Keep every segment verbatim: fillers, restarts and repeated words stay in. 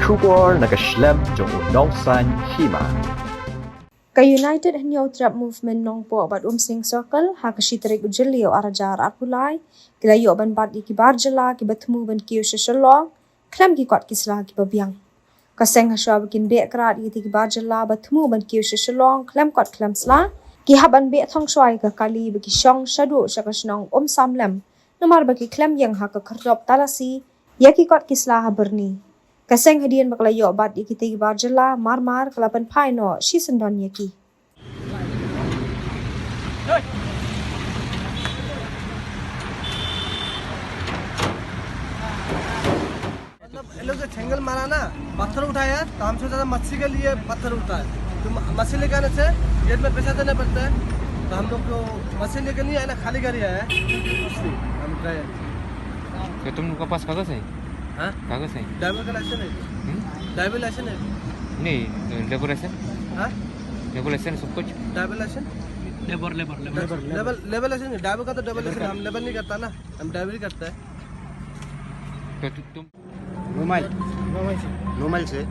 Khubor na ka shlem jong u nongsan hima. Ka United Hynñiewtrep Movement Nongpoh bad Umsning Circle ha ka shi tarik u Jylliew ar hajar arphew lai ki la ïoh ban bat ïa ki bar jylla kiba thmu ban kiew sha Shillong khlem ki kot ki sla kiba biang. Ka seng ha shuwa ba kin beh krad ïa ki bar jylla ba thmu ban kiew sha Shillong khlem kot khlem sla, ki hap ban beh thong shuwa ïa ka kali ba ki shong shaduh sha ka shnong Umsamlem, namar ba ki khlem ïeng ha ka khyrdop talasi ïa ki kot ki sla ha Byrni. Ka seng hadien ba ka la ïoh bat ïa kita ki bar jylla marmar ka la pynphai noh shisyndon ïa ki. मतलब ये लोग जो छेंगल मारा ना, पत्थर उठाया, तो हमसे ज्यादा मच्छी के लिए पत्थर उठा है। तो म- मच्छी लेके आने से जेब में पैसा देना पड़ता है। तो हम लोग को मच्छी लेके नहीं आया ना, खाली गाड़ी आया है। इसलिए हम ड्राइवर। तो तुम लोग के पास कागज है? हाँ? कागज है? ड्राइवर का लाइसेंस है। हम्म? ड्राइवर लाइसेंस है। नहीं, लेबर लाइसेंस? हाँ? लेबर लाइसेंस सब कुछ? Driver licence. Labour labour labour labour labour licence नहीं, ड्राइवर का तो ड्राइवर लाइसेंस, हम लेबर नहीं करता ना, हम ड्राइवर ही करता है। तो तु, तुम नोमाइल नोमाइल से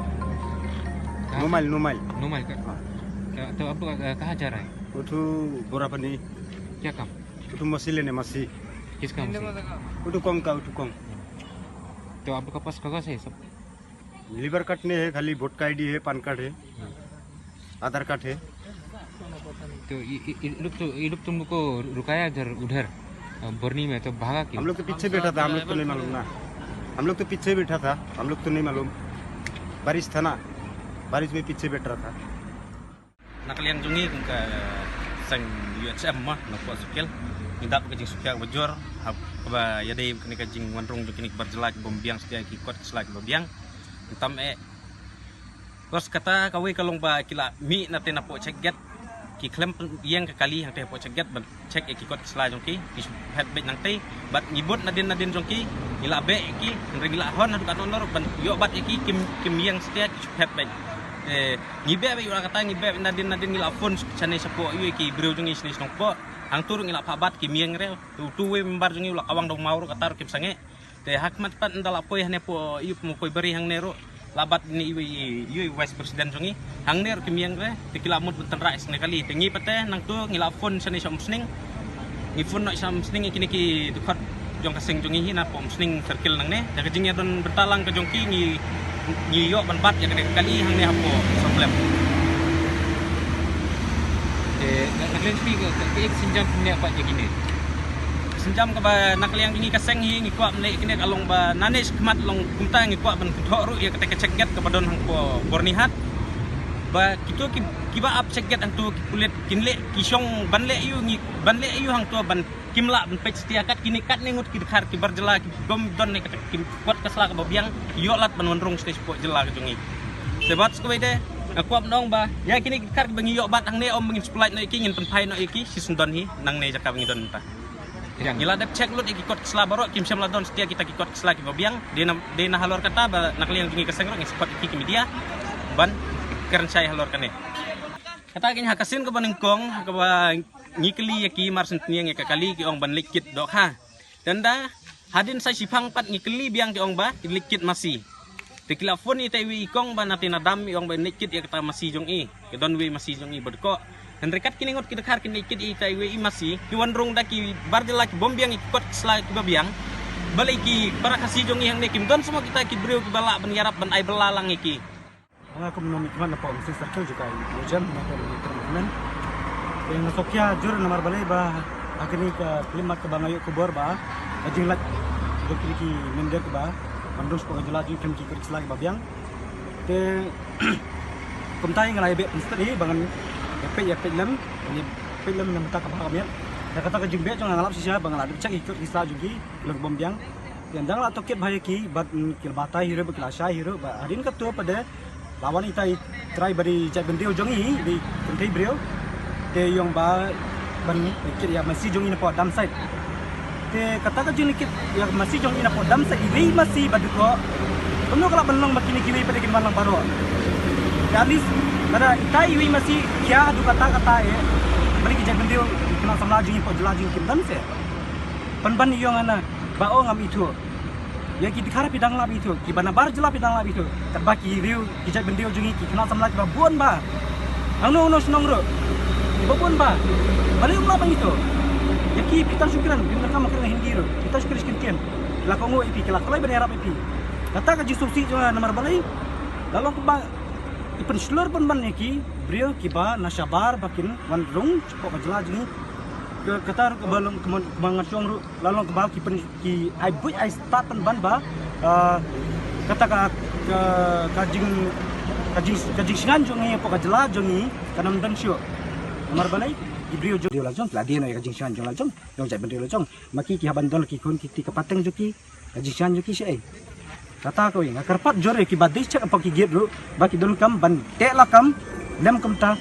नोमाइल नोमाइल नोमाइल का? तो, तो अब अ, कहाँ जा रहा है? उठू बोरापनी क्या काम? उठू मसी लेने मसी किस काम से? उठू कौन का उठू कौन तो आपका पास कागज है सब? लेबर कार्ड नहीं है, खाली वोट का आईडी है, पान कार्ड है, आधार कार्ड है। तो ये ये- ये लोग तो ये लोग तुम लोग को रुकाया इधर उधर अ, बरनी में, तो भागा क्यों? हम लोग तो पीछे बैठा था, हम लोग तो नहीं मालूम ना। हम लोग तो पीछे बैठा था, हम लोग तो नहीं मालूम। बारिश था ना, बारिश में पीछे बैठ रहा था। Na ka liang jong ngi kum ka seng U H M ma na pok sukil. Ngi dap ka jingsukil ba jur ha kaba ïadei kane ka jingwan rung jong kine ki bar jylla ki bym biang satia ki kot ki sla kiba biang. Tam eh. Bas kata kawei ka long ba ki la mih na te na pok check gate. Ki khlem ïeng ka kali hangte pok check gate ban check ïa ki kot ki sla jong ki, ki shu phet beit nangtei. Bad ngi bud nadien nadien jong ki, ngi la beh ïa ki, hynrei ngi la hon haduh katno ruh ban ïoh bat ïa ki, kim kim ïeng satia, ki shu phet beit. Te ngi beh beit ïa kata, ngi beh nadien nadien, ngi la phone shane shapoh ïa ki briew jong ngi shane shnong poh. Hangto ruh ngi la phah bat, kim ïeng re. Utu uwei member jong ngi u la kawang dong maw ruh kata ruh kim sangeh. Te ha khmat pat ynda la poi hane poh ïa u poi bari hangne ruh la bat ni iwei iwei vice president jong ngi. Hangne ruh kim ïeng re, te ki la mut ban tynrai sne kali. Te ngi pat te nangtu ngi la phone shane sha Umsning. Ngi phone noh sha Umsning ïa kine ki dkhot jong ka seng jong ngi hi na poh Umsning circle nangne. Te ka jingïadon bynta lang ka jong ki ngi ngi ïoh ban bat ïa kane ka kali hangne hapoh Umsamlem. Te na klen spi ka ka ek sinjam ne ba ïa kine. Sinjam kaba na ka liang jong ngi ka seng hi ngi kwah ban leh kine ka long ba nane shakhmat long kumta ngi kwah ban kynthoh ruh ïa kata ka check gate kaba don hangto Byrnihat. Ba kito ki kiba ap check gate hangto ki pulit kin leh ki shong ban leh ïa u ngi ban leh ïa u hangto ban kim lah ban peit satia kat kine katne ngut ki dkhar ki bar jylla ki bym don ne kata ki kot ka sla kaba biang ïoh lad ban wan rung stage poh jylla ka jong ngi. Te bad sa kawei te nga kwah ban ong ba ïa kine ki dkhar kiba ngi ïoh bat hangne ym ba ngin splait noh ïa ki, ngin pynphai noh ïa ki shisyndon hi nangne jaka ba ngi don mynta. Ngi la dep check lut ïa ki kot ki sla baroh, kim shym la don satia kita ki kot ki sla kiba biang. Dei na dei na halor kata ba na ka liang jong ngi ka seng ruh ngi support ïa ki ki media ban kren shai halor kane. Kata ka ha ka sien kaba nyngkong kaba ngi kylli ïa ki mar shen tniang ïa ka kali, ki ong ban leit kit dohkha. Te ynda hadien sa shiphang pat ngi kylli biang, ki ong ba ki leit kit masi. Te ki la phone ïa ita iwei i kong ba na te na dam, i ong ba leit kit ïa kata masi jong i. Ka don iwei masi jong i ba dkoh. Hynrei kat kine ngut ki dkhar ki leit kit ïa ita iwei i masi, ki wan rung da ki bar jylla ki bym biang, ïa ki kot ki sla kiba biang. Balei ki para Khasi jong i hangne kim don shuh mo kita ki briew kiba lah ban ïarap ban ai bylla lang ïa ki. Nga kum u nongmihkhmat na poh Umsning circle jong ka U H M na poh Umsning movement. Te nga sngewkhia jur namar balei ba ha kane ka khyllipmat kaba nga ïoh khubor ba ka jinglait jong kine ki mynder kiba wan rung shapoh ka jylla jong ngi, ki kot ki sla kiba biang. Te kumta hi nga la ïa beh pynstet hi ba ngan ïa peit ïa peit lem, ïa peit lem na bynta ka bha ka miat. Te kata ka jingbeh jong nga, nga lap shisha ba nga la dep check ïa ki kot ki sla jong ki, ki long ki bym biang. Te ynda nga la tohkit bha ïa ki bad, mm, ki la batai hi ruh bad ki la shai hi ruh, bad hadien kato pat de la wan ita i trai bad i jaitbynriew jong i, i kynthei briew. Te i ong ba ban leit kit ïa masi jong i na poh dump site. Te kata ka jingleit kit ïa masi jong i na poh dump site, iwei i masi ba dkoh. Kumno ka lah ban long ba kine kiwei pat de kin wan lang baroh. Te at least lada ita iwei i masi khia haduh katta katta eh, balei ki jaitbynriew, ki khynnah samla jong i poh jylla jong i kim don seh? Pynban i ong ana ba o ngam ithuh. Ïa ki dkhar phi dang lap ïa kito, kiba nabar jylla phi dang lap ïa kito. Katba ki riew, ki jaitbynriew jong ngi, ki khynnah samla kiba bun ba, hangno hangno shnong ruh, kiba bun ba, balei ym lap ïa kito? Ïa ki phi tang shu kren, phi tang shu kren Hindi ruh, phi tang shu kren sha kyntien. La kohnguh ïa phi, ki la kloi ban ïarap ïa phi. Kata ka jingsngewsih jong nga, namar balei? La long kumba i pynshlur pynban ïa ki briew kiba na shabar ba kin wan rung shapoh ka jylla jong ngi. Ka, kata ruh kaba long, kaba, kaba nga shong ruh, la long kaba ki pyn, ki ai buit ai stad pynban ba, ah, kata ka, ka, ka jing, ka jing, ka jingshngaiñ jong ngi hapoh ka jylla jong ngi kan ym don shuh. Namar balei? Ki briew jong, la jong, la dei noh ïa ka jingshngaiñ jong la jong, jong jaitbynriew la jong. Ma ki, ki hap ban don ki khun, ki ti ka pateng jong ki, ka jingshngaiñ jong ki shaei? Kata kawei, nga kyrpad jur ïa kiba dei check hapoh ki gate ruh ba ki donkam ban teh lakam lem kumta.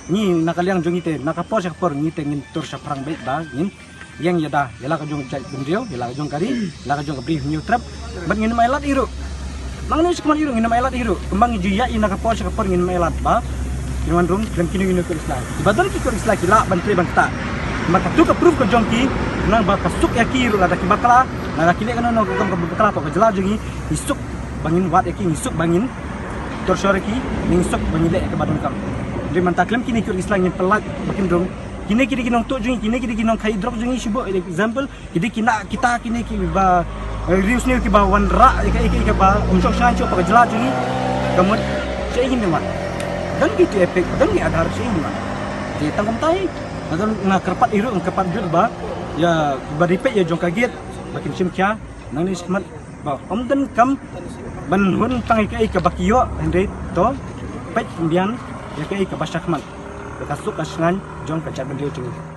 Ngi na ka liang jong ngi te, na ka por sha ka por ngi te ngin tur shaphrang beit ba ngin ïeng ïada ïa la ka jong ka jaitbynriew, ïa la ka jong ka ri, ïa la ka jong ka Bri Hynñiewtrep. Bad ngin ym ailad hi ruh. Nangne shakhmat hi ruh ngin ym ailad hi ruh. Kumba ngi ju ïaid ïa na ka por sha ka por ngin ym ailad ba kin wan rung khlem kino kino ki riewkhynnah. Kiba don ki riewkhynnah ki lah ban trei ban ktah. Namar katu ka proof ka jong ki, khnang ba ka suk ïa ki ruh lada ki bakla, lada ki leh kano kano ka kam kaba bakla hapoh ka jylla jong ngi, ngi suk ba ngin wad ïa ki, ngi suk ba ngin torture ïa ki, ngi suk ba ngin leh ïa kaba donkam. Hynrei mynta khlem kine ki riewkhynnah ngin pyllait ba kin rung. Kine ki dei ki nongtuh jong ngi, kine ki dei ki nongkhaii drok jong ngi, shu buh example, ki dei ki na kita kine kiba, eh, riewsniew kiba wanrah ïa kaei kaei kaba ym shong shngaiñ shuh hapoh ka jylla jong ngi. Ka mut shaei ngin ïa wan? Don ki tu Epic, don ki Aadhaar, shaei ngin ïa wan? Te tang kumta hi, nga don, nga kyrpad hi ruh, nga kyrpad jur ba ïa kiba dei peit ïa jong ka gate ba kin shim khia nangne shakhmat ba ym donkam ban hun tang ïa kaei kaba ki ïoh, hynrei to peit khyndiat ïa kaei kaba shakhmat, ïa ka suk ka shngaiñ jong ka jaitbynriew jong ngi.